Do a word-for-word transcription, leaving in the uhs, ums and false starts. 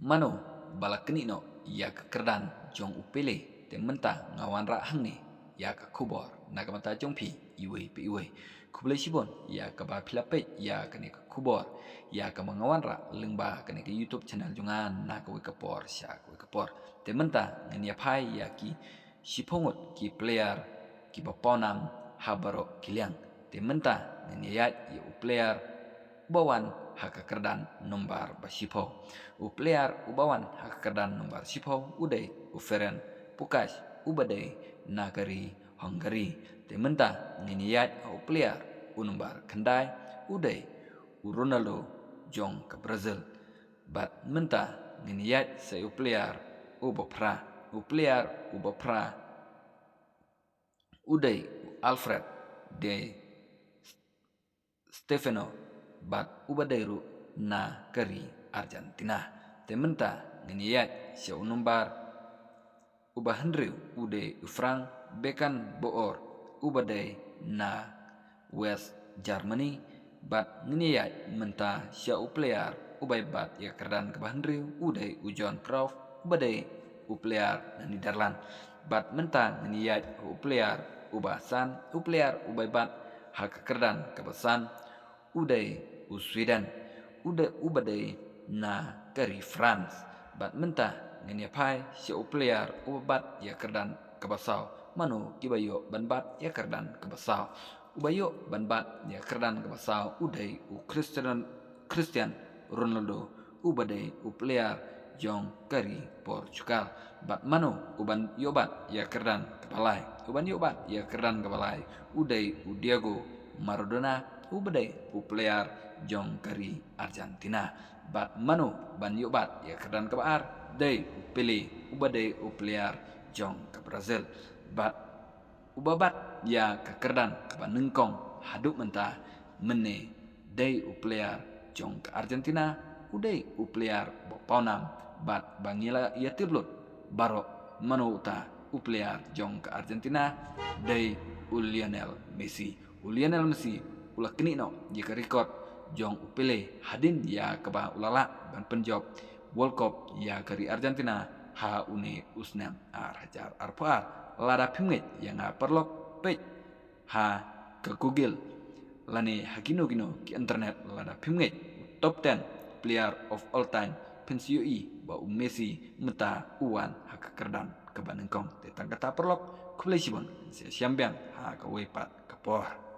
Mano ba la knieh noh ïa ka kyrdan jong u Pele, te mynta nga wanrah hangne ïa ka khubor na ka bynta jong phi iwei pa iwei. Khublei shibun ïa kaba phi la peit ïa kane ka khubor, ïa kaba nga wanrah lyngba kane ka YouTube channel jong nga na kawei ka por sha kawei ka por. Te mynta ngin ïa phai ïa ki shiphew ngut ki player kiba pawnam ha baroh ki liang. Te mynta ngin ïa ïaid ïa u player uba wan ha ka kyrdan nombar ba shiphew. U player uba wan ha ka kyrdan nombar shiphew u dei u Ferenc Puskás uba dei na ka ri Hungary. Te mynta ngin ïa ïaid ha u player u nombar khyndai u dei u Ronaldo jong ka Brazil. Bad mynta ngin ïa ïaid sa ïa u player uba phra. U player uba phra u dei u Alfred Di Stefano bad uba dei ruh na ka ri Argentina. Te mynta ngin ïa ïaid sha u nombar uba hynriew u dei u Frank Beckenbauer uba dei na West Germany. Bad ngin ïa ïaid mynta sha u player uba ïa bat ïa ka kyrdan kaba hynriew u dei u Johan Cruijff uba dei u player na Netherlands. Bad mynta ngin ïa ïaid ha u player uba san, u player uba ïa bat ha ka kyrdan kaba san u dei u Sweden, u dei uba dei na ka ri France. Bad mynta ngin ïa phai sha u player uba bat ïa ka kyrdan kaba saw. Mano kiba ïoh ban bat ïa ka kyrdan kaba saw? Uba ïoh ban bat ïa ka kyrdan kaba saw u dei u Cristiano, Cristiano Ronaldo uba dei u player jong ka ri Portugal. Bad mano uban ïoh bat ïa ka kyrdan kaba lai? Uban ïoh bat ïa ka kyrdan kaba lai u dei u Diego Maradona uba dei u player jong ka ri Argentina. Bad mano ban ïoh bat ïa ka kyrdan kaba ar? Dei u Pele uba dei u player jong ka Brazil. Bad uba bat ïa ka kyrdan kaba nyngkong haduh mynta mynne dei u player jong ka Argentina, u dei u player ba pawnam bad ba ngi la ïa tip lut baroh mano uta u player jong ka Argentina, dei u Lionel Messi. U Lionel Messi u la knieh noh ïa ka record jong u Pele hadien ïa kaba u la lah ban pynjop World Cup ïa ka ri Argentina ha une u snem ar hajar arphew ar. Lada phim ngeit ïa nga paralok, peit ha ka Google lane ha kino kino ki internet lada phim ngeit top ten player of all time, phin sa ïohi ba u Messi mynta u wan ha ka kyrdan kaba nyngkong. Te tang kata paralok, khublei shibun, sa ïashem biang ha kawei pat ka por.